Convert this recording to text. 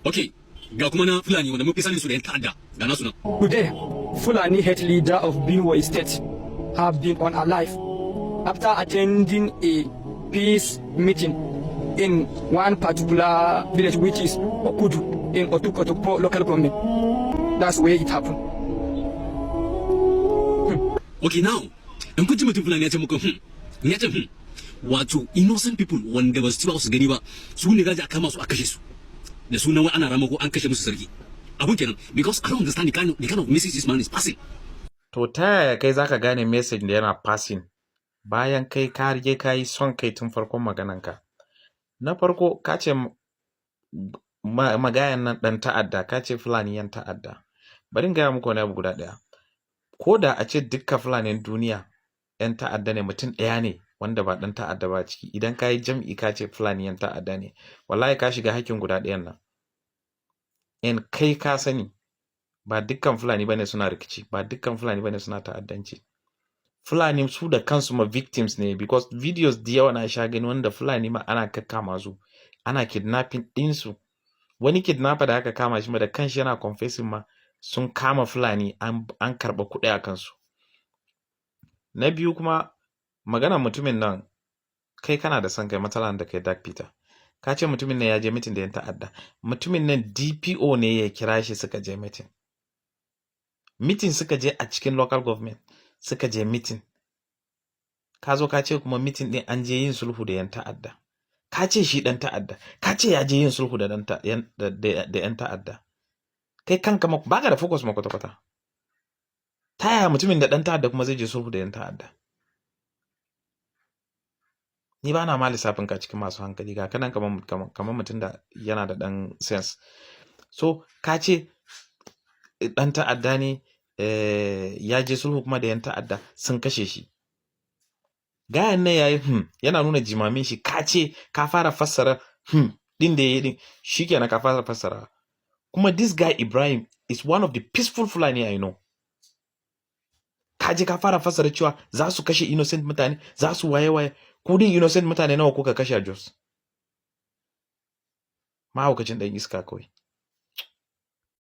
Okay, ga kuma na Fulani wanda mun fi sanin su da yan ta'adda, ga nasu nan. Today, Fulani head leader of Benue State have been unalive after attending a peace meeting in one particular village, which is Okudu in Otukpo local government. That's where it happened. Okay, now, in kun ji mutum Fulani ya ce muku ya ce wato innocent people wanda ba su ci ba su gani ba, su ne gaji a kama su a kashe su da sunan wai ana ramako an kashe musu sarki. Abun kenan, because I don't understand the kind of message this man is passing. To, ta yaya kai zaka gane message da yana passing bayan kai ka rige ka yi son kai tun farkon magananka? Na farko, ka ce magayan nan ɗan ta'adda, ka ce Fulani yan ta'adda. Bari in gaya muku wani abu guda ɗaya. Ko da a ce dukkan Fulanin duniya yan ta'adda ne, mutum ɗaya ne wanda ba ɗan ta'adda ba ciki, idan ka yi jam'i ka ce Fulani yan ta'adda ne, wallahi ka shiga hakkin guda ɗayan nan. In kai ka sani, ba dukkan Fulani bane suna rikici, ba dukkan Fulani bane suna ta'addanci. Fulani su da kansu ma victims ne, because videos da yawa na sha gani wanda Fulani ma ana kakkama su, ana kidnapping ɗinsu. Wani kidnapper da aka kama shi ma, da kanshi yana confessing ma sun kama Fulani, an karɓa kuɗi a kansu. Na biyu kuma, maganar mutumin nan, kai kana da son kai, matsalan da kai, Dark Peter. Ka ce mutumin nan ya je meeting da yan ta'adda. Mutumin nan DPO ne ya kira shi suka je meeting. Meeting suka je a cikin local government, suka je meeting. Ka zo ka ce kuma meeting din an je yin sulhu da yan ta'adda. Ka ce shi dan ta'adda, ka ce ya je yin sulhu da yan ta'adda. Kai kanka baka da focus ma kwata-kwata. Ta yaya mutumin da dan ta'adda kuma zai je sulhu da yan ta'adda? Ni ba na ma lissafin ka cikin masu hankali. Ga kanan kamar mutum da yana da dan sense. So ka ce dan ta'adda ne, ya je sulhu kuma da yan ta'adda, sun kashe shi. Gayan nan yayi yana nuna jimamin shi. Ka ce ka fara fassara din da yayi din, shikenan, ka fara fassara. Kuma this guy Ibrahim is one of the peaceful Fulani I know. Ka je ka fara fassara cewa za su kashe innocent mutane, za su waye waye. Ku din innocent mutane nawa kuka kashe a Jos? Mahaukacin ɗan iska kawai.